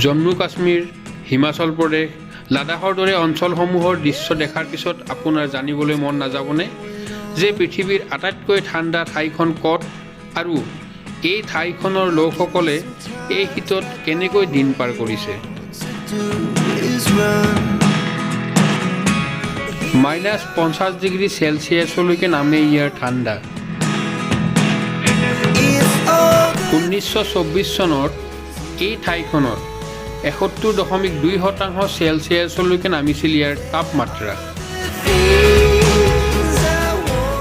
জম্মু কাশ্মীৰ, হিমাচল প্ৰদেশ, লাডাখৰ দৰে অঞ্চলসমূহৰ দৃশ্য দেখাৰ পিছত আপোনাৰ জানিবলৈ মন নাযাবনে যে পৃথিৱীৰ আটাইতকৈ ঠাণ্ডা ঠাইখন ক'ত আৰু এই ঠাইখনৰ লোকসকলে এই শীতত কেনেকৈ দিন পাৰ কৰিছে? To do is run. -50 degree চেলছিয়াছলৈকে নামে ইয়াৰ ঠাণ্ডা। If all 1924 চনত এই ঠাইখনত 71.2% চেলছিয়াছলৈকে নামিছিল ইয়াৰ তাপমাত্ৰা। Things I want.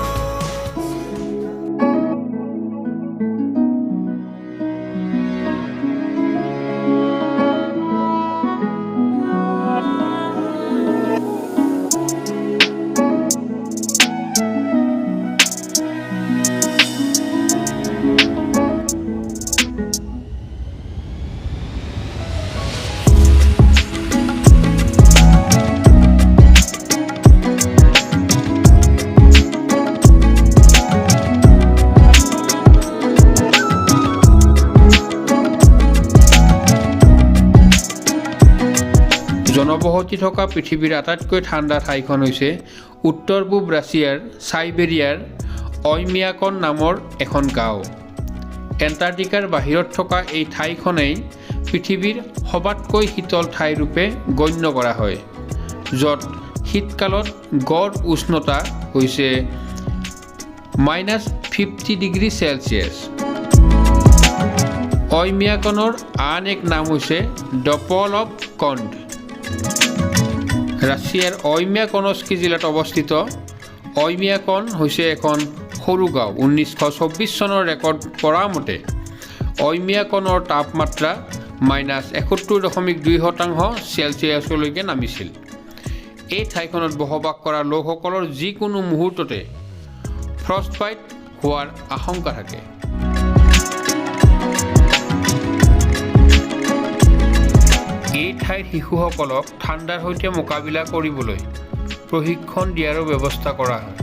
জনবসতি থকা পৃথিৱীৰ আটাইতকৈ ঠাণ্ডা ঠাইখন হৈছে উত্তৰ পূব ৰাছিয়াৰ চাইবেৰিয়াৰ অইমিয়াকন নামৰ এখন গাঁও। এণ্টাৰ্কটিকাৰ বাহিৰত থকা এই ঠাইখনেই পৃথিৱীৰ সবাতকৈ শীতল ঠাইৰূপে গণ্য কৰা হয়, য'ত শীতকালত গড় উষ্ণতা হৈছে -50 ডিগ্ৰী চেলছিয়াছ। অইমিয়াকনৰ আন এক নাম হৈছে the Paul of cold. ৰাছিয়াৰ অইমিয়াকনস্কি জিলাত অৱস্থিত অইমিয়াকন হৈছে এখন সৰু গাঁও। 1924 চনৰ ৰেকৰ্ড কৰা মতে অইমিয়াকনৰ তাপমাত্ৰা -71.2% চেলছিয়াছলৈকে নামিছিল। এই ঠাইখনত বসবাস কৰা লোকসকলৰ যিকোনো মুহূৰ্ততে ফ্ৰষ্টবাইট হোৱাৰ আশংকা থাকে। এই ঠাইৰ শিশুসকলক ঠাণ্ডাৰ সৈতে মোকাবিলা কৰিবলৈ প্ৰশিক্ষণ দিয়াৰো ব্যৱস্থা কৰা হয়।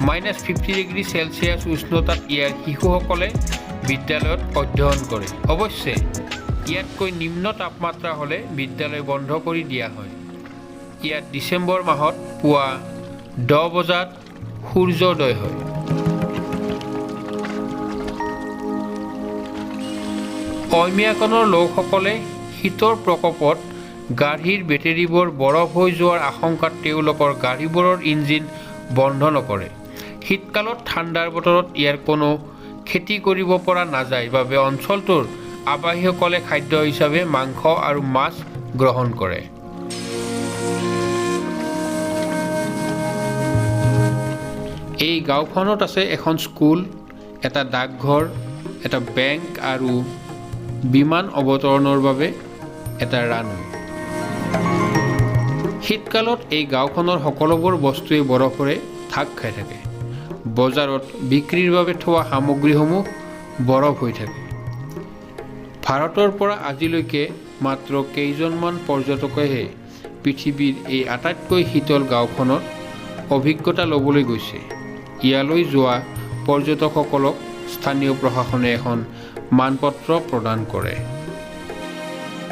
-50 ডিগ্ৰী চেলছিয়াছ উষ্ণতাত ইয়াৰ শিশুসকলে বিদ্যালয়ত অধ্যয়ন কৰে। অৱশ্যে ইয়াতকৈ নিম্ন তাপমাত্ৰা হ'লে বিদ্যালয় বন্ধ কৰি দিয়া হয়। ইয়াত ডিচেম্বৰ মাহত পুৱা 10 বজাত সূৰ্যোদয় হয়। অইমিয়াকনৰ লোকসকলে শীতৰ প্ৰকোপত গাড়ীৰ বেটেৰীবোৰ বৰফ হৈ যোৱাৰ আশংকাত তেওঁলোকৰ গাড়ীবোৰৰ ইঞ্জিন বন্ধ নকৰে। শীতকালত ঠাণ্ডাৰ বতৰত ইয়াৰ কোনো খেতি কৰিব পৰা নাযায় বাবে অঞ্চলটোৰ আৱাসীসকলে খাদ্য হিচাপে মাংস আৰু মাছ গ্ৰহণ কৰে। এই গাঁওখনত আছে এখন স্কুল, এটা ডাকঘৰ, এটা বেংক আৰু বিমান অৱতৰণৰ বাবে এটা ৰানৱে। শীতকালত এই গাঁওখনৰ সকলোবোৰ বস্তুৱেই বৰফেৰে ঢাক খাই থাকে। বজাৰত বিক্ৰীৰ বাবে থোৱা সামগ্ৰীসমূহ বৰফ হৈ থাকে। ভাৰতৰ পৰা আজিলৈকে মাত্ৰ কেইজনমান পৰ্যটকেহে পৃথিৱীৰ এই আটাইতকৈ শীতল গাঁওখনত অভিজ্ঞতা ল'বলৈ গৈছে। ইয়ালৈ যোৱা পৰ্যটকসকলক স্থানীয় প্ৰশাসনে এখন মানপত্ৰ প্ৰদান কৰে।